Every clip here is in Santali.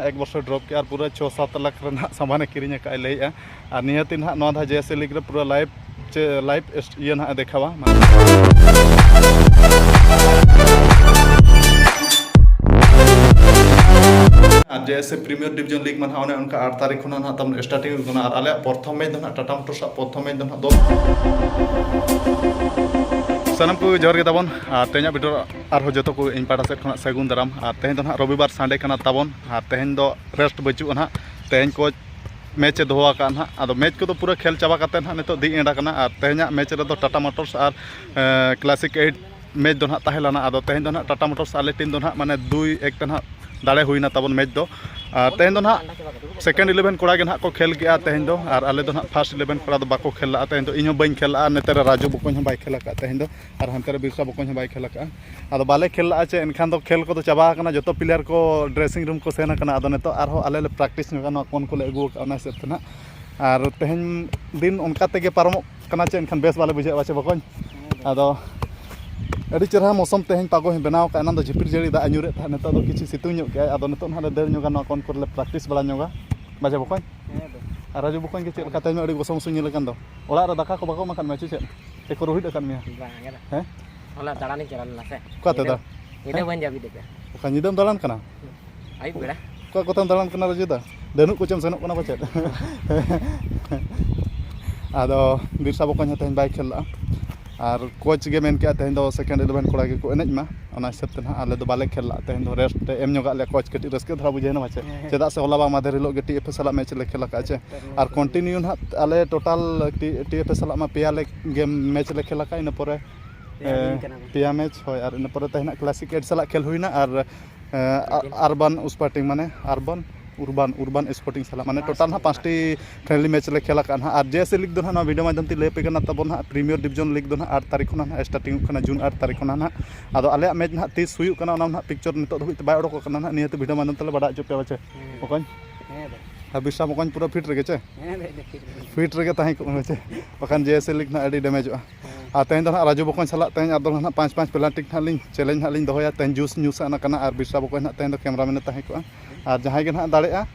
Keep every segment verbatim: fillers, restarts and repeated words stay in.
ᱮᱠ ᱵᱚᱪᱷᱚᱨ ᱰᱨᱚᱯ ᱠᱮᱜᱼᱟ ᱟᱨ ᱯᱩᱨᱟᱹ ᱪᱷᱚ ᱥᱟᱛ ᱞᱟᱠᱷ ᱨᱮᱱᱟᱜ ᱥᱟᱢᱟᱱᱮ ᱠᱤᱨᱤᱧ ᱟᱠᱟᱫᱼᱟᱭ ᱞᱟᱹᱭᱮᱫᱼᱟ᱾ ᱟᱨ ᱱᱤᱦᱟᱹᱛᱤ ᱱᱟᱦᱟᱜ ᱱᱚᱣᱟ ᱫᱷᱟᱣ ᱡᱮ ᱮᱥ ᱮ ᱞᱤᱜᱽ ᱨᱮ ᱯᱩᱨᱟᱹ ᱞᱟᱭᱤᱵᱷ ᱪᱮ ᱞᱟᱭᱤᱵᱷ ᱤᱭᱟᱹ ᱱᱟᱦᱟᱜ ᱮ ᱫᱮᱠᱷᱟᱣᱟ᱾ ᱟᱨ ᱡᱮ S A premiere division league ᱢᱟ ᱱᱟᱦᱟᱜ ᱚᱱᱮ ᱚᱱᱠᱟ ᱟᱴ ᱛᱟᱹᱨᱤᱠᱷ ᱠᱷᱚᱱᱟᱜ ᱱᱟᱦᱟᱜ ᱛᱟᱵᱚᱱ ᱥᱴᱟᱨᱴᱤᱝ ᱦᱩᱭᱩᱜ ᱠᱟᱱᱟ᱾ ᱟᱨ ᱟᱞᱮᱭᱟᱜ ᱯᱨᱚᱛᱷᱚᱢ ᱢᱮᱪ ᱫᱚ ᱱᱟᱦᱟᱜ ᱴᱟᱴᱟ ᱢᱳᱴᱚᱨᱥ ᱟᱜ ᱯᱨᱚᱛᱷᱚᱢ ᱢᱮᱪ ᱫᱚ ᱱᱟᱦᱟᱜ ᱫᱚ ᱥᱟᱱᱟᱢ ᱠᱚ ᱡᱚᱦᱟᱨ ᱜᱮ ᱛᱟᱵᱚᱱ᱾ ᱟᱨ ᱛᱮᱦᱮᱧᱟᱜ ᱵᱷᱤᱰᱤᱭᱳ ᱟᱨᱦᱚᱸ ᱡᱚᱛᱚ ᱠᱚ ᱤᱧ ᱯᱟᱦᱴᱟ ᱥᱮᱫ ᱠᱷᱚᱱᱟᱜ ᱥᱟᱹᱜᱩᱱ ᱫᱟᱨᱟᱢ᱾ ᱟᱨ ᱛᱮᱦᱮᱧ ᱫᱚ ᱱᱟᱦᱟᱜ ᱨᱚᱵᱤᱵᱟᱨ ᱥᱟᱱᱰᱮ ᱠᱟᱱᱟ ᱛᱟᱵᱚᱱ᱾ ᱟᱨ ᱛᱮᱦᱮᱧ ᱫᱚ ᱨᱮᱥᱴ ᱵᱟᱹᱪᱩᱜᱼᱟ ᱱᱟᱦᱟᱜ᱾ ᱛᱮᱦᱮᱧ ᱠᱳᱪ ᱢᱮᱪ ᱮ ᱫᱚᱦᱚ ᱟᱠᱟᱫᱼᱟ ᱱᱟᱦᱟᱜ᱾ ᱟᱫᱚ ᱢᱮᱪ ᱠᱚᱫᱚ ᱯᱩᱨᱟᱹ ᱠᱷᱮᱞ ᱪᱟᱵᱟ ᱠᱟᱛᱮ ᱱᱟᱦᱟᱜ ᱱᱤᱛᱚᱜ ᱫᱤ ᱮᱱᱰ ᱟᱠᱟᱱᱟ᱾ ᱟᱨ ᱛᱮᱦᱮᱧᱟᱜ ᱢᱮᱪ ᱨᱮᱫᱚ ᱴᱟᱴᱟ ᱢᱳᱴᱚᱨᱥ ᱟᱨ, ᱮ, ᱠᱞᱟᱥᱤᱠ ᱮᱭᱤᱴ ᱢᱮᱪ ᱫᱚ ᱱᱟᱦᱟᱜ ᱛᱟᱦᱮᱸ ᱞᱮᱱᱟ᱾ ᱟᱫᱚ ᱛᱮᱦᱮᱧ ᱫᱚ ᱱᱟᱦᱟᱜ ᱴᱟᱴᱟ ᱢᱳᱴᱚᱨᱥ ᱟᱞᱮ ᱴᱤᱢ ᱫᱚ ᱱᱟᱦᱟᱜ ᱢᱟᱱᱮ ᱫᱩᱭ ᱮᱠ ᱛᱮ ᱱᱟᱦᱟᱜ ᱫᱟᱲᱮ ᱦᱩᱭᱱᱟ ᱛᱟᱵᱚᱱ ᱢᱮᱪ ᱫᱚ᱾ ᱟᱨ ᱛᱮᱦᱮᱧ ᱫᱚ ᱱᱟᱦᱟᱜ ᱥᱮᱠᱮᱱᱰ ᱤᱞᱮᱵᱷᱮᱱ ᱠᱚᱲᱟ ᱜᱮ ᱱᱟᱦᱟᱜ ᱠᱚ ᱠᱷᱮᱞ ᱠᱮᱜᱼᱟ ᱛᱮᱦᱮᱧ ᱫᱚ, ᱟᱨ ᱟᱞᱮ ᱫᱚ ᱱᱟᱦᱟᱜ ᱯᱷᱟᱥᱴ ᱤᱞᱮᱵᱷᱮᱱ ᱠᱚᱲᱟ ᱫᱚ ᱵᱟᱠᱚ ᱠᱷᱮᱞ ᱞᱟᱜᱼᱟ ᱛᱮᱦᱮᱧ ᱫᱚ᱾ ᱤᱧ ᱦᱚᱸ ᱵᱟᱹᱧ ᱠᱷᱮᱞ ᱞᱟᱜᱼᱟ, ᱱᱚᱛᱮ ᱨᱮ ᱨᱟᱡᱩ ᱵᱚᱠᱚᱧ ᱦᱚᱸ ᱵᱟᱭ ᱠᱷᱮᱞ ᱟᱠᱟᱫ ᱛᱮᱦᱮᱧ ᱫᱚ, ᱟᱨ ᱦᱟᱱᱛᱮ ᱨᱮ ᱵᱤᱨᱥᱟ ᱵᱚᱠᱚᱧ ᱦᱚᱸ ᱵᱟᱭ ᱠᱷᱮᱞ ᱟᱠᱟᱫᱼᱟ᱾ ᱟᱫᱚ ᱵᱟᱞᱮ ᱠᱷᱮᱞ ᱞᱟᱜᱼᱟ ᱪᱮ, ᱮᱱᱠᱷᱟᱱ ᱫᱚ ᱠᱷᱮᱞ ᱠᱚᱫᱚ ᱪᱟᱵᱟ ᱟᱠᱟᱱᱟ, ᱡᱚᱛᱚ ᱯᱞᱮᱭᱟᱨ ᱠᱚ ᱰᱨᱮᱥᱤᱝ ᱨᱩᱢ ᱠᱚ ᱥᱮᱱ ᱟᱠᱟᱱᱟ᱾ ᱟᱫᱚ ᱱᱤᱛᱚᱜ ᱟᱨᱦᱚᱸ ᱟᱞᱮ ᱞᱮ ᱯᱨᱮᱠᱴᱤᱥ ᱧᱚᱜᱟ, ᱱᱚᱣᱟ ᱠᱚᱱ ᱠᱚᱞᱮ ᱟᱹᱜᱩ ᱟᱠᱟᱫᱼᱟ, ᱚᱱᱟ ᱦᱤᱥᱟᱹᱵ ᱛᱮ ᱱᱟᱦᱟᱜ᱾ ᱟᱨ ᱛᱮᱦᱮᱧ ᱫᱤᱱ ᱚᱱᱠᱟ ᱛᱮᱜᱮ ᱯᱟᱨᱚᱢᱚᱜ ᱠᱟᱱᱟ ᱪᱮ, ᱮᱱᱠᱷᱟᱱ ᱵᱮᱥ ᱵᱟᱞᱮ ᱵᱩᱡᱷᱟᱹᱣᱟ ᱪᱮ ᱵᱚᱠᱚᱧ? ᱟᱫᱚ ᱟᱹᱰᱤ ᱪᱮᱦᱨᱟ ᱢᱳᱥᱚᱢ ᱛᱮᱦᱮᱧ ᱯᱟᱜᱚᱭ ᱵᱮᱱᱟᱣ ᱟᱠᱟᱫᱼᱟ᱾ ᱮᱱᱟᱱ ᱫᱚ ᱡᱷᱤᱯᱤᱨ ᱡᱟᱹᱲᱤ ᱫᱟᱜ ᱮ ᱧᱩᱨᱮᱫ ᱛᱟᱦᱮᱸᱫ, ᱱᱤᱛᱚᱜ ᱫᱚ ᱠᱤᱪᱷᱩ ᱥᱤᱛᱩᱝ ᱧᱚᱜ ᱠᱮᱜᱼᱟᱭ᱾ ᱟᱫᱚ ᱱᱤᱛᱚᱜ ᱱᱟᱦᱟᱜ ᱞᱮ ᱫᱟᱹᱲ ᱧᱚᱜᱟ, ᱱᱚᱣᱟ ᱠᱚᱱ ᱠᱚᱨᱮ ᱞᱮ ᱯᱨᱮᱠᱴᱤᱥ ᱵᱟᱲᱟ ᱧᱚᱜᱟ᱾ ᱵᱟᱡᱮ ᱵᱚᱠᱚᱧ? ᱦᱮᱸ ᱫᱚ᱾ ᱟᱨ ᱨᱟᱡᱩ ᱵᱚᱠᱚᱧ ᱜᱮ ᱪᱮᱫ ᱞᱮᱠᱟ ᱛᱮᱦᱮᱧ ᱢᱟ ᱟᱹᱰᱤ ᱜᱚᱥᱚ ᱢᱚᱥᱚ ᱧᱮᱞ ᱟᱠᱟᱱ ᱫᱚ᱾ ᱚᱲᱟᱜ ᱨᱮ ᱫᱟᱠᱟ ᱠᱚ ᱵᱟᱠᱚ ᱮᱢ ᱟᱠᱟᱫ ᱢᱮᱭᱟ ᱪᱮ ᱪᱮᱫ? ᱥᱮ ᱠᱚ ᱨᱩᱦᱤᱫ ᱟᱠᱟᱫ ᱢᱮᱭᱟ? ᱵᱟᱝ ᱜᱮ ᱫᱟ᱾ ᱦᱮᱸ? ᱦᱚᱞᱟ ᱫᱟᱬᱟᱱᱤᱧ ᱪᱟᱞᱟᱣ ᱞᱮᱱᱟ ᱥᱮ᱾ ᱚᱠᱟ ᱛᱮ ᱧᱤᱫᱟᱹ, ᱫᱟ? ᱧᱤᱫᱟᱹ ᱦᱮᱸ? ᱵᱟᱹᱧ ᱡᱟᱹᱯᱤᱫ ᱟᱠᱟᱫᱼᱟ᱾ ᱚᱠᱟ ᱧᱤᱫᱟᱹᱢ ᱫᱟᱬᱟᱱ ᱠᱟᱱᱟ? ᱟᱹᱭᱩᱵ ᱵᱮᱲᱟ᱾ ᱚᱠᱟ ᱠᱚᱛᱮᱢ ᱫᱟᱬᱟᱱ ᱠᱟᱱᱟ ᱨᱟᱡᱩ ᱫᱟ? ᱰᱟᱹᱱᱩᱜ ᱠᱚᱪᱮᱢ ᱥᱮᱱᱚᱜ ᱠᱟᱱᱟ ᱯᱟᱪᱮᱫ? ᱟᱫᱚ ᱵᱤᱨᱥᱟ ᱵᱚᱠᱚᱧ ᱦᱚᱸ ᱛᱮᱦᱮᱧ ᱵᱟᱭ ᱠᱷᱮᱞ ᱞᱟᱜᱼᱟ᱾ ᱟᱨ ᱠᱳᱪ ᱜᱮ ᱢᱮᱱ ᱠᱮᱜᱼᱟ ᱛᱮᱦᱮᱧ ᱫᱚ ᱥᱮᱠᱮᱱᱰ ᱤᱞᱮᱵᱷᱮᱱ ᱠᱚᱲᱟ ᱜᱮᱠᱚ ᱮᱱᱮᱡ ᱢᱟ, ᱚᱱᱟ ᱦᱤᱥᱟᱹᱵ ᱛᱮ ᱱᱟᱦᱟᱜ ᱟᱞᱮ ᱫᱚ ᱵᱟᱞᱮ ᱠᱷᱮᱞ ᱞᱟᱜᱼᱟ᱾ ᱛᱮᱦᱮᱧ ᱫᱚ ᱨᱮᱥᱴ ᱮ ᱮᱢ ᱧᱚᱜᱟᱜ ᱞᱮᱭᱟ ᱠᱳᱪ, ᱠᱟᱹᱴᱤᱡ ᱨᱟᱹᱥᱠᱟᱹ ᱫᱷᱟᱨᱟ ᱵᱩᱡᱷᱟᱹᱣ ᱮᱱᱟ ᱯᱟᱪᱮ᱾ ᱦᱮᱸ, ᱦᱮᱸ᱾ ᱪᱮᱫᱟᱜ ᱥᱮ ᱦᱚᱞᱟ ᱵᱟ ᱢᱟᱫᱷᱮᱨ ᱦᱤᱞᱳᱜ ᱜᱮ ᱴᱤ ᱮᱯᱷ ᱮ ᱥᱟᱞᱟᱜ ᱢᱮᱪ ᱞᱮ ᱠᱷᱮᱞ ᱟᱠᱟᱫᱼᱟ ᱪᱮ᱾ ᱟᱨ ᱠᱚᱱᱴᱤᱱᱤᱭᱩ ᱱᱟᱦᱟᱜ ᱟᱞᱮ total T, T F A ᱥᱟᱞᱟᱜ ᱢᱟ ᱯᱮᱭᱟ ᱞᱮ ᱜᱮᱢ ᱢᱮᱪ ᱞᱮ ᱠᱷᱮᱞ ᱟᱠᱟᱫᱼᱟ, ᱤᱱᱟᱹ ᱯᱚᱨᱮ ᱯᱮᱭᱟ ᱮ, ᱣᱤᱱ ᱠᱟᱱᱟ ᱵᱚᱱ᱾ ᱯᱮᱭᱟ ᱢᱮᱪ, ᱦᱳᱭ, ᱟᱨ ᱤᱱᱟᱹ ᱯᱚᱨᱮ ᱛᱮᱦᱮᱧ ᱱᱟᱜ ᱠᱞᱟᱥᱤᱠ ᱮᱰ ᱥᱟᱞᱟᱜ ᱠᱷᱮᱞ ᱦᱩᱭᱱᱟ, ᱟᱨ, ᱮ, ᱟ-, ᱟᱨᱵᱟᱱ ᱥᱯᱳᱨᱴᱤᱝ, ᱢᱟᱱᱮ, ᱟᱨᱵᱟᱱ, ᱩᱨᱵᱟᱱ, ᱩᱨᱵᱟᱱ ᱥᱯᱳᱨᱴᱤᱝ ᱥᱟᱞᱟᱜ, ᱢᱟᱱᱮ, ᱯᱟᱸᱪ ᱴᱳᱴᱟᱞ ᱱᱟᱜ ᱴᱤᱢ ᱯᱟᱸᱪᱴᱤ ᱯᱷᱨᱮᱱᱰᱞᱤ ᱢᱮᱪ ᱞᱮ ᱠᱷᱮᱞ ᱟᱠᱟᱫᱼᱟ ᱱᱟᱜ᱾ ᱟᱨ ᱡᱮ ᱮᱥ ᱮ ᱞᱤᱜᱽ ᱫᱚ ᱱᱟᱜ ᱱᱚᱣᱟ ᱵᱷᱤᱰᱤᱭᱳ ᱢᱟᱫᱽᱫᱷᱚᱢ ᱛᱮ ᱞᱟᱹᱭ ᱟᱯᱮ ᱠᱟᱱᱟ, ᱛᱟᱵᱚᱱ ᱱᱟᱜ ᱯᱨᱤᱢᱤᱭᱟᱨ ᱰᱤᱵᱷᱤᱡᱚᱱ ᱞᱤᱜᱽ ᱫᱚ ᱱᱟᱜ ᱟᱴ ᱛᱟᱹᱨᱤᱠᱷ ᱠᱷᱚᱱᱟᱜ ᱱᱟᱜ ᱥᱴᱟᱨᱴᱤᱝ ᱚᱜ ᱠᱟᱱᱟ, ᱡᱩᱱ ᱟᱴ ᱛᱟᱹᱨᱤᱠᱷ ᱠᱷᱚᱱᱟᱜ ᱱᱟᱜ᱾ ᱟᱫᱚ ᱟᱞᱮᱭᱟᱜ ᱢᱮᱪ ᱱᱟᱜ ᱛᱤᱥ ᱦᱩᱭᱩᱜ ᱠᱟᱱᱟ, ᱚᱱᱟ ᱱᱟᱜ ᱯᱤᱠᱪᱚᱨ ᱱᱤᱛᱚᱜ ᱫᱷᱟᱹᱵᱤᱡ ᱛᱮ ᱵᱟᱭ ᱚᱰᱚᱠ ᱟᱠᱟᱱᱟ ᱱᱟᱜ, ᱱᱤᱭᱟᱹᱛᱮ ᱵᱷᱤᱰᱤᱭᱳ ᱢᱟᱫᱽᱫᱷᱚᱢ ᱛᱮᱞᱮ ᱵᱟᱰᱟᱭ ᱦᱚᱪᱚ ᱯᱮᱭᱟ, ᱵᱟᱪᱮ? ᱦᱮᱸ᱾ ᱵᱚᱠᱚᱧ? ᱦᱮᱸ ᱫᱟ᱾ ᱟᱨ ᱵᱤᱨᱥᱟ ᱵᱚᱠᱚᱧ ᱯᱩᱨᱟᱹ ᱯᱷᱤᱴ ᱨᱮᱜᱮ ᱪᱮ? ᱦᱮᱸ ᱫᱟ, ᱤᱧ ᱫᱚ ᱯᱷᱤᱴ ᱨᱮᱜᱮ᱾ ᱯᱷᱤᱴ ᱨᱮᱜᱮ ᱛᱟᱦᱮᱸ ᱠᱚᱜ ᱢᱮ ᱪᱮ, ᱵᱟᱠᱷᱟᱱ ᱡᱮ ᱮᱥ ᱮ ᱞᱤᱜᱽ ᱱᱟᱜ ᱟᱹᱰᱤ ᱰᱮᱢᱮᱡᱚᱜᱼᱟ᱾ ᱦᱮᱸ᱾ ᱟᱨ ᱛᱮᱦᱮᱧ ᱫᱚ ᱱᱟᱦᱟᱜ ᱨᱟᱡᱩ ᱵᱚᱠᱚᱧ ᱥᱟᱞᱟᱜ ᱛᱮᱦᱮᱧ ᱟᱨ ᱫᱚ ᱱᱟᱦᱟᱜ ᱯᱟᱸᱪ ᱯᱟᱸᱪ ᱯᱮᱱᱟᱞᱴᱤ ᱱᱟᱦᱟᱜ ᱞᱤᱧ ᱪᱮᱞᱮᱧᱡᱽ ᱱᱟᱦᱟᱜ ᱞᱤᱧ ᱫᱚᱦᱚᱭᱟ᱾ ᱛᱮᱦᱮᱧ ᱡᱩᱥ ᱧᱩ ᱥᱟᱱᱟ ᱠᱟᱱᱟ ᱟᱨ ᱵᱤᱨᱥᱟ ᱵᱚᱠᱚᱧ ᱱᱟᱦᱟᱜ ᱛᱮᱦᱮᱧ ᱫᱚ ᱠᱮᱢᱨᱟᱢᱮᱱ ᱮ ᱛᱟᱦᱮᱸ ᱠᱚᱜᱼᱟ᱾ ᱟᱨ ᱡᱟᱦᱟᱸᱭ ᱜᱮ ᱱᱟᱦᱟᱜ ᱫᱟᱲᱮᱭᱟᱜᱼᱟ,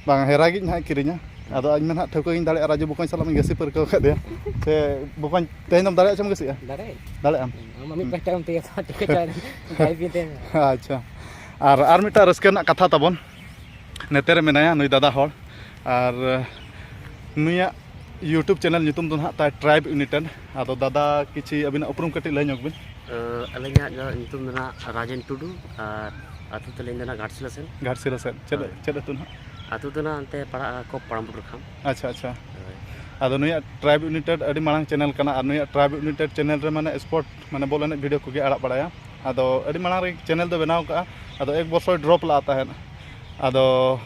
ᱵᱟᱝ, ᱦᱮᱨᱟ ᱜᱮ ᱱᱟᱦᱟᱜ ᱠᱤᱨᱤᱧᱟ᱾ ᱟᱫᱚ ᱤᱧ ᱢᱟ ᱱᱟᱦᱟᱜ ᱴᱷᱟᱹᱣᱠᱟᱹ ᱜᱤᱧ ᱫᱟᱲᱮᱭᱟᱜᱼᱟ, ᱨᱟᱡᱩ ᱵᱚᱠᱚᱧ ᱥᱟᱞᱟᱜ ᱢᱟᱧ ᱜᱟᱹᱥᱤ ᱯᱟᱹᱨᱠᱟᱹᱣ ᱟᱠᱟᱫᱮᱭᱟ᱾ ᱥᱮ ᱵᱚᱠᱚᱧ, ᱛᱮᱦᱮᱧ ᱫᱚᱢ ᱫᱟᱲᱮᱭᱟᱜᱼᱟ ᱪᱮᱢ ᱜᱟᱹᱥᱤᱜᱼᱟ? ᱫᱟᱲᱮ? ᱫᱟᱲᱮᱭᱟᱜ ᱟᱢ? ᱟᱢᱟᱜ ᱢᱤᱫ ᱯᱟᱦᱴᱟ ᱚᱱᱛᱮ ᱜᱮ ᱛᱚ, ᱪᱤᱠᱟᱹ ᱪᱚ ᱟᱨ ᱵᱟᱭ ᱯᱤ ᱛᱮ᱾ ᱟᱪᱪᱷᱟ, ᱟᱨ, ᱟᱨ ᱢᱤᱫᱴᱟᱝ ᱨᱟᱹᱥᱠᱟᱹ ᱨᱮᱱᱟᱜ ᱠᱟᱛᱷᱟ ᱛᱟᱵᱚᱱ, ᱱᱮᱛᱮ ᱨᱮ ᱢᱮᱱᱟᱭᱟ ᱱᱩᱭ ᱫᱟᱫᱟ ᱦᱚᱲ, ᱟᱨ ᱱᱩᱭᱟᱜ YouTube channel ᱧᱩᱛᱩᱢ ᱫᱚ ᱱᱟᱦᱟᱜ ᱛᱟᱭ Tribe United᱾ ᱟᱫᱚ ᱫᱟᱫᱟ, ᱠᱤᱪᱷᱤ ᱟᱹᱵᱤᱱᱟᱜ ᱩᱯᱨᱩᱢ ᱠᱟᱹᱴᱤᱡ ᱞᱟᱹᱭ ᱧᱚᱜ ᱵᱤᱱ᱾ ᱟᱹᱞᱤᱧᱟᱜ ᱫᱚ ᱧᱩᱛᱩᱢ ᱫᱚ ᱱᱟᱦᱟᱜ ᱨᱟᱡᱮᱱ ᱴᱩᱰᱩ ᱟᱨ ᱟᱹᱛᱩ ᱛᱟᱹᱞᱤᱧ ᱫᱚ ᱱᱟᱦᱟᱜ ᱜᱷᱟᱴᱥᱤᱞᱟᱹ ᱥᱮᱱ᱾ ᱜᱷᱟᱴᱥᱤᱞᱟᱹ ᱥᱮᱫ᱾ ᱪᱮᱫ, ᱦᱳᱭ᱾ ᱪᱮᱫ ᱟᱹᱛᱩ ᱱᱟᱦᱟᱜ? ᱟᱹᱛᱩ ᱫᱚ ᱱᱟᱦᱟᱜ ᱚᱱᱛᱮ ᱯᱟᱲᱟᱜᱼᱟ ᱠᱚ ᱯᱟᱲᱟᱢᱯᱩᱴᱩᱨ ᱠᱷᱟᱢ᱾ ᱟᱪᱪᱷᱟ, ᱟᱪᱪᱷᱟ᱾ ᱦᱳᱭ᱾ ᱟᱫᱚ ᱱᱩᱭᱟᱜ Tribe United ᱟᱹᱰᱤ ᱢᱟᱨᱟᱝ channel ᱠᱟᱱᱟ, ᱟᱨ ᱱᱩᱭᱟᱜ Tribe United channel ᱨᱮ ᱢᱟᱱᱮ sport, ᱢᱟᱱᱮ ᱵᱚᱞ ᱮᱱᱮᱡ video ᱠᱚᱜᱮ ᱟᱲᱟᱜ ᱵᱟᱲᱟᱭᱟ᱾ ᱟᱫᱚ ᱟᱹᱰᱤ ᱢᱟᱲᱟᱝ ᱨᱮ channel ᱫᱚ ᱵᱮᱱᱟᱣ ᱠᱟᱜᱼᱟ, ᱟᱫᱚ ᱮᱠ ᱵᱚᱨᱥᱚᱭ drop ᱞᱟᱜᱼᱟ ᱛᱟᱦᱮᱸᱫ᱾ ᱟᱫᱚ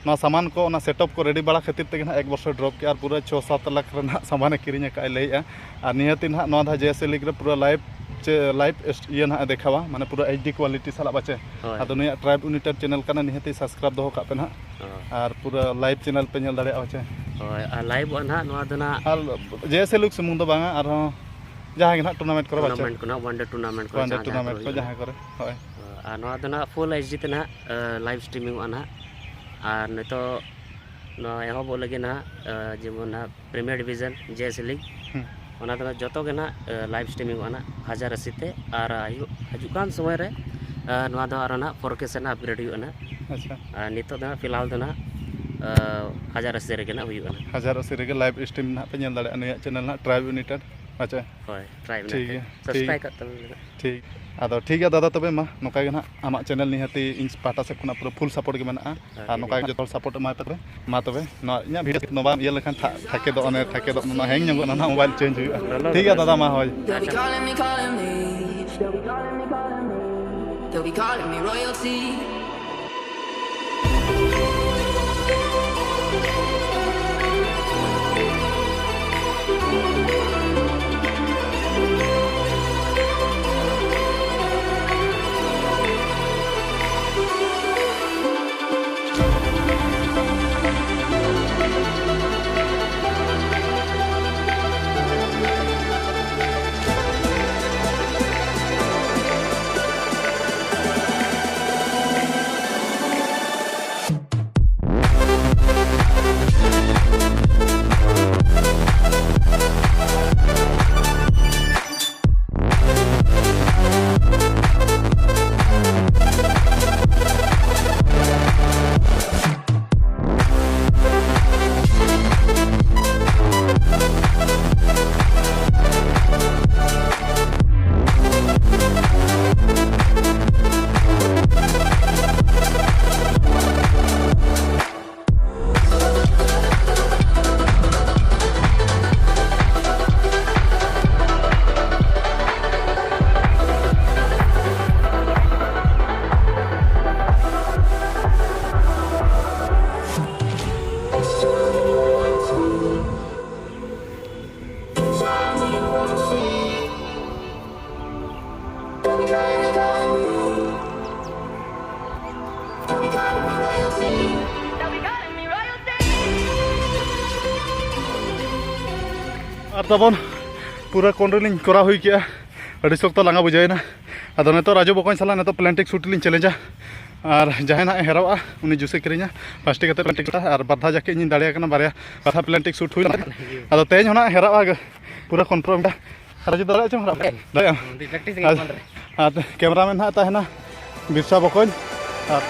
ᱱᱚᱣᱟ ᱥᱟᱢᱟᱱ ᱠᱚ, ᱚᱱᱟ setup ᱠᱚ ready ᱵᱟᱲᱟ ᱠᱷᱟᱹᱛᱤᱨ ᱛᱮᱜᱮ ᱱᱟᱦᱟᱜ ᱮᱠ ᱵᱚᱨᱥᱚᱭ drop ᱠᱮᱜᱼᱟ, ᱟᱨ ᱯᱩᱨᱟᱹ ᱪᱷᱚ ᱥᱟᱛ ᱞᱟᱠᱷ ᱨᱮᱱᱟᱜ ᱥᱟᱢᱟᱱᱮ ᱠᱤᱨᱤᱧ ᱟᱠᱟᱫᱼᱟᱭ ᱞᱟᱹᱭᱮᱜᱼᱟ᱾ ᱟᱨ ᱱᱤᱦᱟᱹᱛᱤ ᱱᱟᱦᱟᱜ ᱱᱚᱣᱟ ᱫᱷᱟᱣ JSA League ᱨᱮ ᱯᱩᱨᱟᱹ live ᱪᱮ live ᱮᱥ-, ᱤᱭᱟᱹ ᱱᱟᱦᱟᱜ ᱮ ᱫᱮᱠᱷᱟᱣᱟ, ᱢᱟᱱᱮ ᱯᱩᱨᱟᱹ HD quality ᱥᱟᱞᱟᱜ ᱵᱟᱪᱮ᱾ ᱦᱳᱭ᱾ ᱟᱫᱚ ᱱᱩᱭᱟᱜ Tribe United channel ᱠᱟᱱᱟ, ᱱᱤᱦᱟᱹᱛᱤ subscribe ᱫᱚᱦᱚ ᱠᱟᱜ ᱯᱮ ᱱᱟᱦᱟᱜ᱾ ᱦᱳᱭ᱾ ᱟᱨ ᱯᱩᱨᱟᱹ live channel ᱯᱮ ᱧᱮᱞ ᱫᱟᱲᱮᱭᱟᱜᱼᱟ ᱵᱟᱪᱮ᱾ ᱦᱳᱭ, ᱟᱨ liveᱚᱜᱼᱟ ᱱᱟᱦᱟᱜ ᱱᱚᱣᱟ ᱫᱚ ᱱᱟᱦᱟᱜ᱾ ᱟᱨ JSA League ᱥᱩᱢᱩᱝ ᱫᱚ ᱵᱟᱝᱟ, ᱟᱨᱦᱚᱸ ᱡᱟᱦᱟᱸ ᱜᱮ ᱱᱟᱦᱟᱜ tournament ᱠᱚᱨᱮ ᱵᱟᱪᱮ᱾ Tournament ᱠᱚ ᱱᱟᱦᱟᱜ, one day tournament ᱠᱚ one day ᱡᱟᱦᱟᱸ, ᱡᱟᱦᱟᱸ tournament ᱠᱚᱨᱮ ᱠᱚ ᱦᱩᱭᱩᱜᱼᱟ᱾ ᱡᱟᱦᱟᱸ ᱠᱚᱨᱮ, ᱦᱳᱭ᱾ ᱟᱨ ᱱᱚᱣᱟ ᱫᱚ ᱱᱟᱦᱟᱜ full HD ᱛᱮ ᱱᱟᱦᱟᱜ, ᱮ, live streamingᱚᱜᱼᱟ ᱱᱟᱦᱟᱜ᱾ ᱟᱨ ᱱᱤᱛᱚᱜ ᱱᱚᱣᱟ ᱮᱦᱚᱵᱚᱜ ᱞᱟᱹᱜᱤᱫ ᱱᱟᱦᱟᱜ, ᱮ, ᱡᱮᱢᱚᱱ ᱱᱟᱦᱟᱜ Premier Division, JSA League, ᱦᱩᱸ᱾ ᱚᱱᱟ ᱫᱚ ᱱᱟᱦᱟᱜ ᱡᱚᱛᱚ ᱜᱮ ᱱᱟᱦᱟᱜ, ᱮ, live streamingᱚᱜᱼᱟ ᱱᱟᱦᱟᱜ ᱦᱟᱡᱟᱨ ᱟᱥᱤ ᱛᱮ᱾ ᱟᱨ ᱦᱤᱡᱩᱜ, ᱦᱤᱡᱩᱜ ᱠᱟᱱ ᱥᱚᱢᱚᱭ ᱨᱮ, ᱮ, ᱱᱚᱣᱟ ᱫᱚ ᱟᱨᱚ ᱱᱟᱦᱟᱜ four K ᱥᱮᱫ ᱱᱟᱦᱟᱜ upgrade ᱦᱩᱭᱩᱜᱼᱟ ᱱᱟᱦᱟᱜ᱾ ᱟᱪᱪᱷᱟ᱾ ᱟᱨ ᱱᱤᱛᱚᱜ ᱫᱚ ᱱᱟᱦᱟᱜ ᱯᱷᱤᱞᱦᱟᱞ ᱫᱚ ᱱᱟᱦᱟᱜ, ᱮ, ᱦᱟᱡᱟᱨ ᱟᱥᱤ ᱨᱮᱜᱮ ᱱᱟᱦᱟᱜ ᱦᱩᱭᱩᱜᱼᱟ ᱱᱟᱦᱟᱜ᱾ ᱦᱟᱡᱟᱨ ᱟᱥᱤ ᱨᱮᱜᱮ live stream ᱱᱟᱦᱟᱜ ᱯᱮ ᱧᱮᱞ ᱫᱟᱲᱮᱭᱟᱜᱼᱟ ᱱᱩᱭᱟᱜ channel ᱱᱟᱦᱟᱜ, Tribe United᱾ ᱟᱪᱪᱷᱟ᱾ ᱦᱳᱭ, Tribe ᱴᱷᱤᱠ United᱾ ᱜᱮᱭᱟ, ᱴᱷᱤᱠ᱾ Subscribe ᱠᱟᱜ ᱛᱟᱵᱚᱱ ᱯᱮ ᱱᱟᱦᱟᱜ᱾ ᱴᱷᱤᱠ᱾ ᱟᱫᱚ ᱴᱷᱤᱠ ᱜᱮᱭᱟ ᱫᱟᱫᱟ, ᱛᱚᱵᱮ ᱢᱟ ᱱᱚᱝᱠᱟ ᱜᱮ ᱱᱟᱦᱟᱜ ᱟᱢᱟᱜ channel ᱱᱤᱦᱟᱹᱛᱤ ᱤᱧ ᱯᱟᱦᱴᱟ ᱥᱮᱫ ᱠᱷᱚᱱᱟᱜ ᱯᱩᱨᱟᱹ full support ᱜᱮ ᱢᱮᱱᱟᱜᱼᱟ᱾ ᱦᱮᱸ, ᱟᱨ ᱴᱷᱤᱠ ᱱᱚᱝᱠᱟ ᱜᱮᱭᱟ᱾ ᱜᱮ ᱡᱚᱛᱚ ᱦᱚᱲ support ᱮᱢᱟᱭ ᱛᱟᱯᱮ᱾ ᱢᱟ ᱛᱚᱵᱮ ᱱᱚᱣᱟ ᱤᱧᱟᱹᱜ video ᱱᱚᱣᱟ ᱵᱟᱢ ᱤᱭᱟᱹ ᱞᱮᱠᱷᱟᱱ ᱛᱷᱟ-, ᱛᱷᱟᱠᱮ ᱫᱚ ᱚᱱᱮ ᱛᱷᱟᱠᱮ ᱫᱚ ᱚᱱᱟ hang ᱧᱚᱜᱚᱜᱼᱟ, ᱱᱟᱦᱟᱜ mobile change ᱦᱩᱭᱩᱜᱼᱟ᱾ ᱞᱚᱞᱚ ᱴᱷᱤᱠ ᱜᱮᱭᱟ ᱜᱮ᱾ ᱫᱟᱫᱟ, ᱢᱟ ᱦᱳᱭ᱾ They'll be calling me, calling me. They'll be calling me, calling me. They'll be calling me royalty. ᱟᱨ ᱛᱟᱵᱚᱱ ᱯᱩᱨᱟᱹ ᱠᱚᱱ ᱨᱮᱞᱤᱧ ᱠᱚᱨᱟᱣ ᱦᱩᱭ ᱠᱮᱜᱼᱟ, ᱟᱹᱰᱤ ᱥᱚᱠᱛᱚ ᱞᱟᱸᱜᱟ ᱵᱩᱡᱷᱟᱹᱣᱮᱱᱟ᱾ ᱟᱫᱚ ᱱᱤᱛᱚᱜ ᱨᱟᱡᱩ ᱵᱚᱠᱚᱧ ᱥᱟᱞᱟᱜ ᱱᱤᱛᱚᱜ ᱯᱞᱮᱱᱴᱤᱠ ᱥᱩᱴ ᱞᱤᱧ ᱪᱮᱞᱮᱧᱡᱟ, ᱟᱨ ᱡᱟᱦᱟᱸᱭ ᱱᱟᱦᱟᱜ ᱮ ᱦᱮᱨᱟᱣᱟ ᱩᱱᱤ ᱡᱩᱥᱮ ᱠᱤᱨᱤᱧᱟ ᱯᱟᱸᱪᱴᱤ ᱠᱟᱛᱮ ᱯᱞᱮᱱᱴᱤᱠ ᱥᱩᱴ, ᱟᱨ ᱵᱟᱨ ᱫᱷᱟᱣ ᱡᱟᱠᱮ ᱤᱧᱤᱧ ᱫᱟᱲᱮᱭᱟᱜ ᱠᱟᱱᱟ ᱵᱟᱨᱭᱟ ᱵᱟᱨ ᱫᱷᱟᱣ ᱯᱞᱮᱱᱴᱤᱠ ᱥᱩᱴ ᱦᱩᱭ ᱞᱮᱱᱟ᱾ ᱟᱫᱚ ᱛᱮᱦᱮᱧ ᱦᱚᱸ ᱱᱟᱦᱟᱜ ᱦᱮᱨᱟᱣᱟ ᱯᱩᱨᱟᱹ ᱠᱚᱱᱯᱷᱟᱨᱢ ᱫᱟ᱾ ᱨᱟᱡᱩ ᱫᱟᱲᱮᱭᱟᱜᱼᱟ ᱪᱮᱢ ᱦᱮᱨᱟᱣ ᱫᱟᱲᱮᱭᱟᱜᱼᱟ᱾ ᱯᱨᱮᱠᱴᱤᱥ ᱜᱮ ᱟᱨ, ᱢᱚᱱ ᱨᱮ᱾ ᱟᱨ ᱠᱮᱢᱨᱟᱢᱮᱱ ᱱᱟᱦᱟᱜ ᱛᱟᱦᱮᱱᱟ ᱵᱤᱨᱥᱟ ᱵᱚᱠᱚᱧ᱾ ᱟᱨ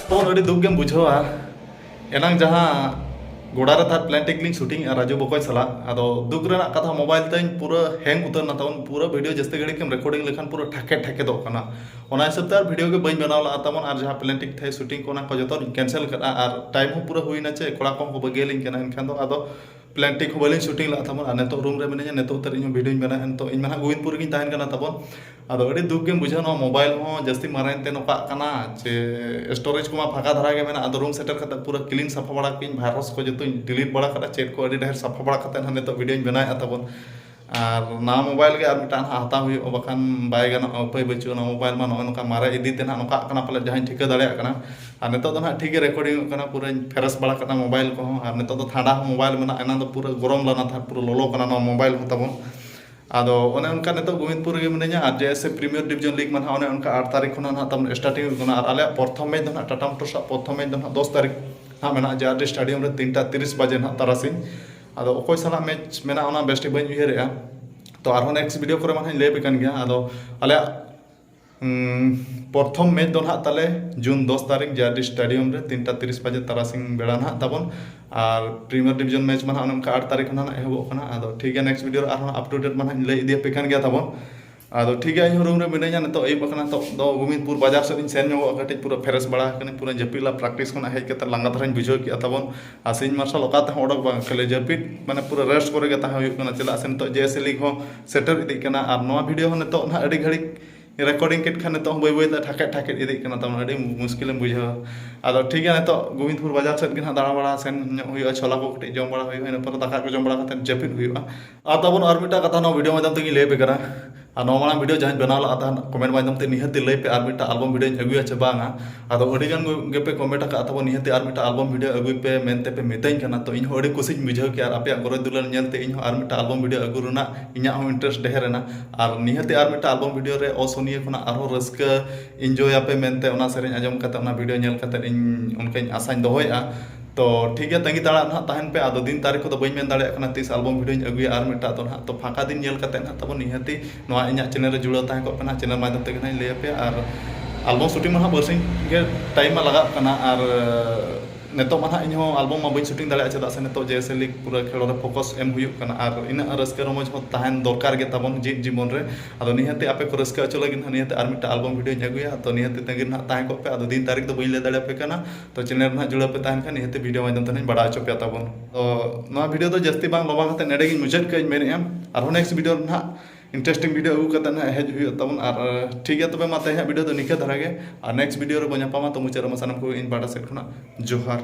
ᱛᱚᱠᱷᱚᱱ ᱟᱹᱰᱤ ᱫᱩᱠ ᱜᱮᱢ ᱵᱩᱡᱷᱟᱹᱣᱟ᱾ ᱮᱱᱟᱝ ᱡᱟᱦᱟᱸ ᱜᱚᱰᱟ ᱨᱮ ᱛᱟᱦᱮᱸ ᱯᱞᱮᱱᱴᱤᱠ ᱞᱤᱧ ᱥᱩᱴᱤᱝ ᱮᱫᱼᱟ ᱨᱟᱡᱩ ᱵᱚᱠᱚᱭ ᱥᱟᱞᱟᱜ, ᱟᱫᱚ ᱫᱩᱠ ᱨᱮᱱᱟᱜ ᱠᱟᱛᱷᱟ, ᱢᱳᱵᱟᱭᱤᱞ ᱛᱤᱧ ᱯᱩᱨᱟᱹ ᱦᱮᱝ ᱩᱛᱟᱹᱨ ᱮᱱᱟ ᱛᱟᱵᱚᱱ᱾ ᱯᱩᱨᱟᱹ ᱵᱷᱤᱰᱤᱭᱳ ᱡᱟᱹᱥᱛᱤ ᱜᱷᱟᱹᱲᱤᱡ ᱮᱢ ᱨᱮᱠᱚᱨᱰᱤᱝ ᱞᱮᱠᱷᱟᱱ ᱯᱩᱨᱟᱹ ᱴᱷᱟᱠᱮ ᱴᱷᱟᱠᱮᱫᱚᱜ ᱠᱟᱱᱟ᱾ ᱚᱱᱟ ᱦᱤᱥᱟᱹᱵ ᱛᱮ ᱟᱨ ᱵᱷᱤᱰᱤᱭᱳ ᱜᱮ ᱵᱟᱹᱧ ᱵᱮᱱᱟᱣ ᱞᱟᱜᱼᱟ ᱛᱟᱵᱚᱱ᱾ ᱟᱨ ᱡᱟᱦᱟᱸ ᱯᱞᱮᱱᱴᱤᱠ ᱛᱟᱦᱮᱸ ᱥᱩᱴᱤᱝ ᱠᱚ, ᱚᱱᱟ ᱠᱚ ᱡᱚᱛᱚ ᱠᱮᱱᱥᱮᱞ ᱠᱟᱫᱼᱟ᱾ ᱟᱨ ᱴᱟᱭᱤᱢ ᱦᱚᱸ ᱯᱩᱨᱟᱹ ᱦᱩᱭᱱᱟ ᱪᱮ, ᱠᱚᱲᱟ ᱠᱚᱦᱚᱸ ᱠᱚ ᱵᱟᱹᱜᱤᱭᱟᱹᱞᱤᱧ ᱠᱟᱱᱟ᱾ ᱮᱱᱠᱷᱟᱱ ᱫᱚ ᱟᱫᱚ ᱯᱞᱮᱱᱴᱤᱠ ᱦᱚᱸ ᱵᱟᱹᱞᱤᱧ ᱥᱩᱴᱤᱝ ᱞᱮᱫ ᱛᱟᱵᱚᱱ᱾ ᱟᱨ ᱱᱤᱛᱚᱜ ᱨᱩᱢ ᱨᱮ ᱢᱤᱱᱟᱹᱧᱟ, ᱱᱤᱛᱚᱜ ᱩᱛᱟᱹᱨ ᱤᱧ ᱦᱚᱸ ᱵᱷᱤᱰᱤᱭᱳᱧ ᱵᱮᱱᱟᱣᱮᱫᱼᱟ᱾ ᱱᱤᱛᱚᱜ ᱤᱧ ᱢᱟ ᱱᱟᱦᱟᱜ ᱜᱳᱵᱤᱱᱫᱯᱩᱨ ᱨᱮᱜᱤᱧ ᱛᱟᱦᱮᱱ ᱠᱟᱱᱟ ᱛᱟᱵᱚᱱ᱾ ᱟᱫᱚ ᱟᱹᱰᱤ ᱫᱩᱠ ᱜᱮᱢ ᱵᱩᱡᱷᱟᱹᱣᱟ, ᱱᱚᱣᱟ ᱢᱳᱵᱟᱭᱤᱞ ᱦᱚᱸ ᱡᱟᱹᱥᱛᱤ ᱢᱟᱨᱟᱝ ᱛᱮ ᱱᱚᱝᱠᱟᱜ ᱠᱟᱱᱟ ᱪᱮ ᱥᱴᱳᱨᱮᱡᱽ ᱠᱚᱢᱟ ᱯᱷᱟᱸᱠᱟ ᱫᱷᱟᱨᱟ ᱜᱮ ᱢᱮᱱᱟᱜᱼᱟ᱾ ᱟᱫᱚ ᱨᱩᱢ ᱥᱮᱴᱮᱨ ᱠᱟᱛᱮ ᱯᱩᱨᱟᱹ ᱠᱞᱤᱱ ᱥᱟᱯᱷᱟ ᱵᱟᱲᱟ ᱠᱮᱫᱟᱹᱧ, ᱵᱷᱟᱭᱨᱟᱥ ᱠᱚ ᱡᱚᱛᱚᱧ ᱰᱤᱞᱤᱴ ᱵᱟᱲᱟ ᱠᱟᱫᱟ, ᱪᱮᱴ ᱠᱚ ᱟᱹᱰᱤ ᱰᱷᱮᱨ ᱥᱟᱯᱷᱟ ᱵᱟᱲᱟ ᱠᱟᱛᱮ ᱱᱟᱦᱟᱜ ᱱᱤᱛᱚᱜ ᱵᱷᱤᱰᱤᱭᱳᱧ ᱵᱮᱱᱟᱣᱮᱫᱼᱟ ᱛᱟᱵᱚᱱ᱾ ᱟᱨ ᱱᱟᱣᱟ ᱢᱳᱵᱟᱭᱤᱞ ᱜᱮ ᱟᱨ ᱢᱤᱫᱴᱟᱝ ᱱᱟᱦᱟᱜ ᱦᱟᱛᱟᱣ ᱦᱩᱭᱩᱜᱼᱟ, ᱵᱟᱠᱷᱟᱱ ᱵᱟᱭ ᱜᱟᱱᱚᱜᱼᱟ, ᱩᱯᱟᱹᱭ ᱵᱟᱹᱪᱩᱜᱼᱟ᱾ ᱱᱚᱣᱟ ᱢᱳᱵᱟᱭᱤᱞ ᱢᱟ ᱱᱚᱜᱼᱚᱭ ᱱᱚᱝᱠᱟ ᱢᱟᱨᱮ ᱤᱫᱤ ᱛᱮ ᱱᱟᱦᱟᱜ ᱱᱚᱝᱠᱟᱜ ᱠᱟᱱᱟ ᱯᱟᱞᱮ, ᱡᱟᱦᱟᱸᱧ ᱴᱷᱤᱠᱟᱹ ᱫᱟᱲᱮᱭᱟᱜ ᱠᱟᱱᱟ᱾ ᱟᱨ ᱱᱤᱛᱚᱜ ᱫᱚ ᱱᱟᱦᱟᱜ ᱴᱷᱤᱠ ᱜᱮ ᱨᱮᱠᱚᱨᱰᱤᱝᱚᱜ ᱠᱟᱱᱟ, ᱯᱩᱨᱟᱹᱧ ᱯᱷᱨᱮᱥ ᱵᱟᱲᱟ ᱠᱟᱫᱟ ᱢᱳᱵᱟᱭᱤᱞ ᱠᱚᱦᱚᱸ᱾ ᱟᱨ ᱱᱤᱛᱚᱜ ᱫᱚ ᱴᱷᱟᱱᱰᱟ ᱦᱚᱸ ᱢᱳᱵᱟᱭᱤᱞ ᱢᱮᱱᱟᱜᱼᱟ, ᱮᱱᱟᱝ ᱫᱚ ᱯᱩᱨᱟᱹ ᱜᱚᱨᱚᱢ ᱞᱮᱱᱟ ᱛᱟᱦᱮᱸᱫ, ᱯᱩᱨᱟᱹ ᱞᱚᱞᱚ ᱠᱟᱱᱟ ᱱᱚᱣᱟ ᱢᱳᱵᱟᱭᱤᱞ ᱦᱚᱸ ᱛᱟᱵᱚᱱ᱾ ᱟᱫᱚ ᱚᱱᱮ ᱚᱱᱠᱟ ᱱᱤᱛᱚᱜ ᱜᱳᱵᱤᱱᱫᱯᱩᱨ ᱨᱮᱜᱮ ᱢᱤᱱᱟᱹᱧᱟ᱾ ᱟᱨ ᱡᱮ S A premiere division league ᱢᱟ ᱱᱟᱦᱟᱜ ᱚᱱᱮ ᱚᱱᱠᱟ ᱟᱴ ᱛᱟᱹᱨᱤᱠᱷ ᱠᱷᱚᱱᱟᱜ ᱱᱟᱦᱟᱜ ᱛᱟᱵᱚᱱ ᱥᱴᱟᱨᱴᱤᱝ ᱦᱩᱭᱩᱜ ᱠᱟᱱᱟ᱾ ᱟᱨ ᱟᱞᱮᱭᱟᱜ ᱯᱨᱚᱛᱷᱚᱢ ᱢᱮᱪ ᱫᱚ ᱱᱟᱦᱟᱜ ᱴᱟᱴᱟ ᱢᱳᱴᱚᱨᱥ ᱟᱜ ᱯᱨᱚᱛᱷᱚᱢ ᱢᱮᱪ ᱫᱚ ᱱᱟᱦᱟᱜ ᱫᱚᱥ ᱛᱟᱹᱨᱤᱠᱷ ᱱᱟᱦᱟᱜ ᱢᱮᱱᱟᱜᱼᱟ, ᱡᱮ ᱟᱨ ᱰᱤ ᱥᱴᱮᱰᱤᱭᱟᱢ ᱨᱮ ᱛᱤᱱᱴᱟ ᱛᱤᱨᱤᱥ ᱵᱟᱡᱮ ᱱᱟᱦᱟᱜ ᱛᱟᱨᱟᱥᱤᱧ᱾ ᱟᱫᱚ ᱚᱠᱚᱭ ᱥᱟᱞᱟᱜ ᱢᱮᱪ ᱢᱮᱱᱟᱜᱼᱟ ᱚᱱᱟ ᱵᱮᱥ ᱴᱷᱤᱠ ᱵᱟᱹᱧ ᱩᱭᱦᱟᱹᱨᱮᱜᱼᱟ᱾ ᱛᱚ ᱟᱨᱦᱚᱸ ᱱᱮᱠᱥᱴ ᱵᱷᱤᱰᱤᱭᱳ ᱠᱚᱨᱮ ᱢᱟ ᱱᱟᱦᱟᱜ ᱤᱧ ᱞᱟᱹᱭ ᱟᱯᱮ ᱠᱟᱱ ᱜᱮᱭᱟ᱾ ᱟᱫᱚ ᱟᱞᱮᱭᱟᱜ ᱩᱸ, ᱯᱨᱚᱛᱷᱚᱢ ᱢᱮᱪ ᱫᱚ ᱱᱟᱦᱟᱜ ᱛᱟᱞᱮ ᱡᱩᱱ ᱫᱚᱥ ᱛᱟᱹᱨᱤᱠᱷ ᱡᱮ ᱟᱨ ᱰᱤ ᱥᱴᱮᱰᱤᱭᱟᱢ ᱨᱮ ᱛᱤᱱᱴᱟ ᱛᱤᱨᱤᱥ ᱵᱟᱡᱮ ᱛᱟᱨᱟᱥᱤᱧ ᱵᱮᱲᱟ ᱱᱟᱦᱟᱜ ᱛᱟᱵᱚᱱ᱾ ᱟᱨ ᱯᱨᱤᱢᱤᱭᱟᱨ ᱰᱤᱵᱤᱡᱚᱱ ᱢᱮᱪ ᱢᱟ ᱱᱟᱦᱟᱜ ᱚᱱᱮ ᱚᱱᱠᱟ ᱟᱴ ᱛᱟᱹᱨᱤᱠᱷ ᱠᱷᱚᱱ ᱱᱟᱦᱟᱜ ᱮᱦᱚᱵᱚᱜ ᱠᱟᱱᱟ᱾ ᱟᱫᱚ ᱴᱷᱤᱠ ᱜᱮᱭᱟ, ᱱᱮᱠᱥᱴ ᱵᱷᱤᱰᱤᱭᱳ ᱨᱮ ᱟᱨᱦᱚᱸ ᱟᱯ ᱴᱩ ᱰᱮᱴ ᱢᱟ ᱱᱟᱦᱟᱜ ᱤᱧ ᱞᱟᱹᱭ ᱤᱫᱤᱭᱟᱯᱮ ᱠᱟᱱ ᱜᱮᱭᱟ ᱛᱟᱵᱚᱱ᱾ ᱟᱫᱚ ᱴᱷᱤᱠ ᱜᱮᱭᱟ, ᱤᱧ ᱦᱚᱸ ᱨᱩᱢ ᱨᱮ ᱢᱤᱱᱟᱹᱧᱟ ᱱᱤᱛᱚᱜ, ᱟᱹᱭᱩᱵ ᱟᱠᱟᱱᱟ᱾ ᱱᱤᱛᱚᱜ ᱫᱚ ᱜᱳᱵᱤᱱᱫᱯᱩᱨ ᱵᱟᱡᱟᱨ ᱥᱮᱫ ᱤᱧ ᱥᱮᱱ ᱧᱚᱜᱚᱜᱼᱟ, ᱠᱟᱹᱴᱤᱡ ᱯᱩᱨᱟᱹ ᱯᱷᱨᱮᱥ ᱵᱟᱲᱟ ᱟᱠᱟᱱᱟᱹᱧ, ᱯᱩᱨᱟᱹ ᱡᱟᱹᱯᱤᱫ ᱞᱟ ᱯᱨᱮᱠᱴᱤᱥ ᱠᱷᱚᱱᱟᱜ ᱦᱮᱡ ᱠᱟᱛᱮ ᱞᱟᱸᱜᱟ ᱫᱷᱟᱨᱟᱧ ᱵᱩᱡᱷᱟᱹᱣ ᱠᱮᱜᱼᱟ ᱛᱟᱵᱚᱱ᱾ ᱟᱨ ᱥᱤᱧ ᱢᱟᱨᱥᱟᱞ ᱚᱠᱟ ᱛᱮᱦᱚᱸ ᱚᱰᱚᱠ ᱵᱟᱝ, ᱠᱷᱟᱹᱞᱤ ᱡᱟᱹᱯᱤᱫ, ᱢᱟᱱᱮ ᱯᱩᱨᱟᱹ ᱨᱮᱥᱴ ᱠᱚᱨᱮ ᱜᱮ ᱛᱟᱦᱮᱸ ᱦᱩᱭᱩᱜ ᱠᱟᱱᱟ, ᱪᱮᱫᱟᱜ ᱥᱮ ᱱᱤᱛᱚᱜ ᱡᱮ ᱮᱥ ᱮ ᱞᱤᱜᱽ ᱦᱚᱸ ᱥᱮᱴᱮᱨ ᱤᱫᱤᱜ ᱠᱟᱱᱟ᱾ ᱟᱨ ᱱᱚᱣᱟ ᱵᱷᱤᱰᱤᱭᱳ ᱦᱚᱸ ᱱᱤᱛᱚᱜ ᱱᱟᱦᱟᱜ ᱟᱹᱰᱤ ᱜᱷᱟᱹᱲᱤᱡ ᱨᱮᱠᱚᱨᱰᱤᱝ ᱠᱮᱫ ᱠᱷᱟᱱ ᱱᱤᱛᱚᱜ ᱦᱚᱸ ᱵᱟᱹᱭ ᱵᱟᱹᱭ ᱛᱮ ᱴᱷᱟᱠᱮᱫ ᱴᱷᱟᱠᱮᱫ ᱤᱫᱤᱜ ᱠᱟᱱᱟ, ᱛᱟᱵᱚᱱ ᱟᱹᱰᱤ ᱢᱩᱥᱠᱤᱞᱮᱢ ᱵᱩᱡᱷᱟᱹᱣᱟ᱾ ᱟᱫᱚ ᱴᱷᱤᱠ ᱜᱮᱭᱟ, ᱱᱤᱛᱚᱜ ᱜᱳᱵᱤᱱᱫᱯᱩᱨ ᱵᱟᱡᱟᱨ ᱥᱮᱫ ᱜᱮ ᱱᱟᱦᱟᱜ ᱫᱟᱬᱟ ᱵᱟᱲᱟ ᱥᱮᱱ ᱧᱚᱜ ᱦᱩᱭᱩᱜᱼᱟ, ᱪᱷᱚᱞᱟ ᱠᱚ ᱠᱟᱹᱴᱤᱡ ᱡᱚᱢ ᱵᱟᱲᱟ ᱦᱩᱭᱩᱜᱼᱟ, ᱤᱱᱟᱹ ᱯᱚᱨᱮ ᱫᱟᱠᱟ ᱠᱚ ᱡᱚᱢ ᱵᱟᱲᱟ ᱠᱟᱛᱮᱫ ᱡᱟᱹᱯᱤᱫ ᱦᱩᱭᱩᱜᱼᱟ᱾ ᱟᱨ ᱛᱟᱵᱚᱱ ᱟᱨ ᱢᱤᱫᱴᱟᱝ ᱠᱟᱛᱷᱟ ᱱᱚᱣᱟ ᱵᱷᱤᱰᱤᱭᱳ ᱢᱟᱫᱽᱫᱷᱚᱢ ᱛᱮᱜᱮᱧ ᱞᱟᱹᱭ ᱟᱯᱮ ᱠᱟᱱᱟ, ᱟᱨ ᱱᱚᱣᱟ ᱢᱟᱲᱟᱝ ᱵᱷᱤᱰᱤᱭᱳ ᱡᱟᱦᱟᱸᱧ ᱵᱮᱱᱟᱣ ᱞᱟᱜᱼᱟ ᱛᱟᱦᱮᱸᱫ, ᱠᱚᱢᱮᱱᱴ ᱢᱟᱫᱽᱫᱷᱚᱢ ᱛᱮ ᱱᱤᱦᱟᱹᱛ ᱞᱟᱹᱭ ᱯᱮ ᱟᱨ ᱢᱤᱫᱴᱟᱝ ᱟᱞᱵᱚᱢ ᱵᱷᱤᱰᱤᱭᱳᱧ ᱟᱹᱜᱩᱭᱟ ᱪᱮ ᱵᱟᱝᱟ᱾ ᱟᱫᱚ ᱟᱹᱰᱤ ᱜᱟᱱ ᱜᱮᱯᱮ ᱠᱚᱢᱮᱱᱴ ᱟᱠᱟᱫ ᱛᱟᱵᱚᱱ, ᱱᱤᱦᱟᱹᱛᱤ ᱟᱨ ᱢᱤᱫᱴᱟᱝ ᱟᱞᱵᱚᱢ ᱵᱷᱤᱰᱤᱭᱳ ᱟᱹᱜᱩᱭ ᱯᱮ ᱢᱮᱱᱛᱮ ᱯᱮ ᱢᱤᱛᱟᱹᱧ ᱠᱟᱱᱟ᱾ ᱛᱚ ᱤᱧ ᱦᱚᱸ ᱟᱹᱰᱤ ᱠᱩᱥᱤᱧ ᱵᱩᱡᱷᱟᱹᱣ ᱠᱮᱜᱼᱟ, ᱟᱨ ᱟᱯᱮᱭᱟᱜ ᱜᱚᱨᱚᱡᱽ ᱫᱩᱞᱟᱹᱲ ᱧᱮᱞᱛᱮ ᱤᱧ ᱦᱚᱸ ᱟᱨ ᱢᱤᱫᱴᱟᱝ ᱟᱞᱵᱚᱢ ᱵᱷᱤᱰᱤᱭᱳ ᱟᱹᱜᱩ ᱨᱮᱱᱟᱜ ᱤᱧᱟᱹᱜ ᱦᱚᱸ ᱤᱱᱴᱟᱨᱮᱥᱴ ᱰᱷᱮᱨ ᱮᱱᱟ᱾ ᱟᱨ ᱱᱤᱦᱟᱹᱛᱤ ᱟᱨ ᱢᱤᱫᱴᱟᱝ ᱟᱞᱵᱚᱢ ᱵᱷᱤᱰᱤᱭᱳ ᱨᱮ ᱚᱥᱩᱱᱤᱭᱟᱹ ᱠᱷᱚᱱᱟᱜ ᱟᱨᱦᱚᱸ ᱨᱟᱹᱥᱠᱟᱹ ᱤᱱᱡᱚᱭ ᱟᱯᱮ ᱢᱮᱱᱛᱮ ᱚᱱᱟ ᱥᱮᱨᱮᱧ ᱟᱸᱡᱚᱢ ᱠᱟᱛᱮ, ᱚᱱᱟ ᱵᱷᱤᱰᱤᱭᱳ ᱧᱮᱞ ᱠᱟᱛᱮ ᱤᱧ ᱚᱱᱠᱟᱧ ᱟᱥᱟᱧ ᱫᱚᱦᱚᱭᱮᱫᱼᱟ᱾ ᱛᱚ ᱴᱷᱤᱠ ᱜᱮᱭᱟ, ᱛᱟᱺᱜᱤ ᱛᱟᱲᱟᱜ ᱱᱟᱦᱟᱜ ᱛᱟᱦᱮᱱ ᱯᱮ᱾ ᱟᱫᱚ ᱫᱤᱱ ᱛᱟᱹᱨᱤᱠᱷ ᱠᱚᱫᱚ ᱵᱟᱹᱧ ᱢᱮᱱ ᱫᱟᱲᱮᱭᱟᱜ ᱠᱟᱱᱟ ᱛᱤᱥ ᱟᱞᱵᱚᱢ ᱵᱷᱤᱰᱤᱭᱳᱧ ᱟᱹᱜᱩᱭᱟ ᱟᱨ ᱢᱤᱫᱴᱟᱝ ᱫᱚ ᱱᱟᱦᱟᱜ᱾ ᱛᱚ ᱯᱷᱟᱸᱠᱟ ᱫᱤᱱ ᱧᱮᱞ ᱠᱟᱛᱮ ᱱᱟᱦᱟᱜ ᱛᱟᱵᱚᱱ ᱱᱤᱦᱟᱹᱛᱤ ᱱᱚᱣᱟ ᱤᱧᱟᱹᱜ ᱪᱮᱱᱮᱞ ᱨᱮ ᱡᱩᱲᱟᱹᱣ ᱛᱟᱦᱮᱸ ᱠᱚᱜ ᱯᱮ ᱱᱟᱦᱟᱜ, ᱪᱮᱱᱮᱞ ᱢᱟᱫᱽᱫᱷᱚᱢ ᱛᱮᱜᱮ ᱱᱟᱦᱟᱜ ᱤᱧ ᱞᱟᱹᱭ ᱟᱯᱮᱭᱟ᱾ ᱟᱨ ᱟᱞᱵᱚᱢ ᱥᱩᱴᱤᱝ ᱢᱟ ᱱᱟᱦᱟᱜ ᱵᱟᱨᱥᱤᱧ ᱜᱮ ᱴᱟᱭᱤᱢ ᱢᱟ ᱞᱟᱜᱟᱜ ᱠᱟᱱᱟ, ᱟᱨ ᱱᱤᱛᱚᱜ ᱢᱟ ᱱᱟᱦᱟᱜ ᱤᱧ ᱦᱚᱸ ᱟᱞᱵᱚᱢ ᱢᱟ ᱵᱟᱹᱧ ᱥᱩᱴᱤᱝ ᱫᱟᱲᱮᱭᱟᱜᱼᱟ, ᱪᱮᱫᱟᱜ ᱥᱮ ᱱᱤᱛᱚᱜ ᱡᱮ ᱮᱥ ᱮ ᱞᱤᱜᱽ ᱯᱩᱨᱟᱹ ᱠᱷᱮᱞᱳᱰ ᱨᱮ ᱯᱷᱳᱠᱟᱥ ᱮᱢ ᱦᱩᱭᱩᱜ ᱠᱟᱱᱟ᱾ ᱟᱨ ᱤᱱᱟᱹᱜ ᱨᱟᱹᱥᱠᱟᱹ ᱨᱚᱢᱚᱡᱽ ᱦᱚᱸ ᱛᱟᱦᱮᱱ ᱫᱚᱨᱠᱟᱨ ᱜᱮ ᱛᱟᱵᱚᱱ ᱡᱤᱭᱮᱫ ᱡᱤᱵᱚᱱ ᱨᱮ᱾ ᱟᱫᱚ ᱱᱤᱦᱟᱹᱛᱤ ᱟᱯᱮ ᱠᱚ ᱨᱟᱹᱥᱠᱟᱹ ᱦᱚᱪᱚ ᱞᱟᱹᱜᱤᱫ ᱱᱟᱦᱟᱜ ᱱᱤᱦᱟᱹᱛᱤ ᱟᱨ ᱢᱤᱫᱴᱟᱝ ᱟᱞᱵᱚᱢ ᱵᱷᱤᱰᱤᱭᱳᱧ ᱟᱹᱜᱩᱭᱟ᱾ ᱛᱚ ᱱᱤᱦᱟᱹᱛᱤ ᱛᱟᱺᱜᱤ ᱨᱮ ᱱᱟᱦᱟᱜ ᱛᱟᱦᱮᱸ ᱠᱚᱜ ᱯᱮ᱾ ᱟᱫᱚ ᱫᱤᱱ ᱛᱟᱹᱨᱤᱠᱷ ᱫᱚ ᱵᱟᱹᱧ ᱞᱟᱹᱭ ᱫᱟᱲᱮᱭᱟᱯᱮ ᱠᱟᱱᱟ᱾ ᱛᱚ ᱪᱮᱱᱮᱞ ᱨᱮ ᱱᱟᱦᱟᱜ ᱡᱩᱲᱟᱹᱣ ᱯᱮ ᱛᱟᱦᱮᱱ ᱠᱷᱟᱱ ᱱᱤᱦᱟᱹᱛᱤ ᱵᱷᱤᱰᱤᱭᱳ ᱢᱟᱫᱽᱫᱷᱚᱢ ᱛᱮ ᱱᱟᱦᱟᱜ ᱤᱧ ᱵᱟᱲᱟᱭ ᱦᱚᱪᱚ ᱯᱮᱭᱟ ᱛᱟᱵᱚᱱ᱾ ᱛᱚ ᱱᱚᱣᱟ ᱵᱷᱤᱰᱤᱭᱳ ᱫᱚ ᱡᱟᱹᱥᱛᱤ ᱵᱟᱝ ᱞᱚᱢᱵᱟ ᱠᱟᱛᱮ ᱱᱚᱰᱮ ᱜᱤᱧ ᱢᱩᱪᱟᱹᱫ ᱠᱟᱜᱼᱟᱧ ᱢᱮᱱᱮᱫᱼᱟ᱾ ᱟᱨᱦᱚᱸ ᱱᱮᱠᱥᱴ ᱵᱷᱤᱰᱤᱭᱳ ᱨᱮ ᱱᱟᱦᱟᱜ ᱤᱱᱴᱟᱨᱮᱥᱴᱤᱝ ᱵᱷᱤᱰᱤᱭᱳ ᱟᱹᱜᱩ ᱠᱟᱛᱮ ᱱᱟᱦᱟᱜ ᱦᱮᱡ ᱦᱩᱭᱩᱜ ᱛᱟᱵᱚᱱ᱾ ᱟᱨ ᱴᱷᱤᱠ ᱜᱮᱭᱟ, ᱛᱚᱵᱮ ᱢᱟ ᱛᱮᱦᱮᱧᱟᱜ ᱵᱷᱤᱰᱤᱭᱳ ᱫᱚ ᱱᱤᱝᱠᱟᱹ ᱫᱷᱟᱨᱟ ᱜᱮ᱾ ᱟᱨ ᱱᱮᱠᱥᱴ ᱵᱷᱤᱰᱤᱭᱳ ᱨᱮᱵᱚᱱ ᱧᱟᱯᱟᱢᱟ᱾ ᱛᱚ ᱢᱩᱪᱟᱹᱫ ᱨᱮᱢᱟ ᱥᱟᱱᱟᱢ ᱠᱚᱜᱮ ᱤᱧ ᱯᱟᱦᱴᱟ ᱥᱮᱫ ᱠᱷᱚᱱᱟᱜ ᱡᱚᱦᱟᱨ᱾